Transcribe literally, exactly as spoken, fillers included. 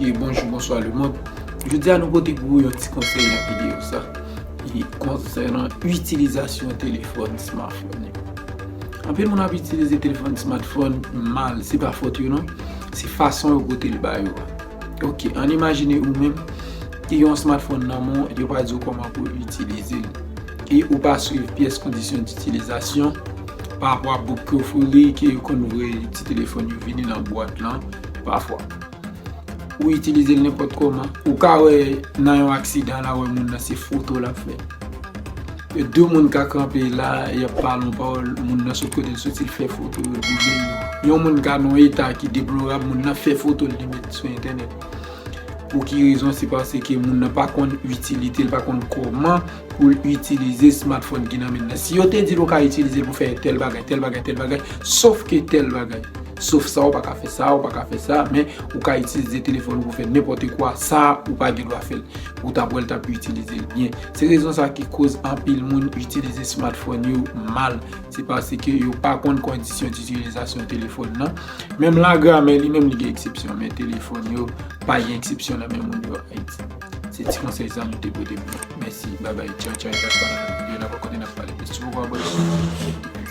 E bonjou, bonswa lemonn. Jodi a nou pote pou ou yon ti konsèy nan videyo sa. E konsènan itilizasyon telefòn smartphone yo. Anpil moun ap itilize telefòn smartphone mal, se pa fòt yo non. Se fason yo pote l ba yo a. Ok, ann imajine ou menm ki gen yon smartphone nan men w, yo pa di w kòman pou w itilize l. E ou pa swiv pyès kondisyon ditilizasyon pa rapò a book carefully ke yo konn voye ti telefòn yo vini nan bwat lan pafwa. Ou itilize l nenpòt kòman. Ou ka wè nan yon aksidan la, wè moun nan se foto l ap fè. De moun ka kanpe la, y ap pale yon pawòl, moun nan sot kote l soti, l fè foto yo, li vini. Yon moun ka nan yon eta ki deplorab, moun nan fè foto l, li met sou entènèt. Pou ki rezon? Se paske moun nan pa konn itilite l, pa konn kòman pou l itilize smartphone ki nan men l nan. Si yo te di l ou ka itilize l pou fè tèl bagay, tèl bagay, tèl bagay, sof ke tèl bagay. Sof sa, ou pa ka fè sa, ou pa ka fè sa, men ou ka itilize telefòn ou pou fè nenpòt kwa, sa ou pa gen dwa fè l. Ou t ap wè l t ap itilize l byen. Se rezon sa ki koz anpil moun itilize smartphone yo mal. Se paske yo pa konn kondisyon ditilizasyon telefòn nan. Menm lagramè li menm li gen eksepsyon, men telefòn yo pa gen eksepsyon nan men moun yo Ayiti. Se ti konsèy sa nou te pote pou nou. Mèsi, babay, tchaw, tchaw, e pa nan videyo nan pa kote n ap pale plis. Si w poko abòne,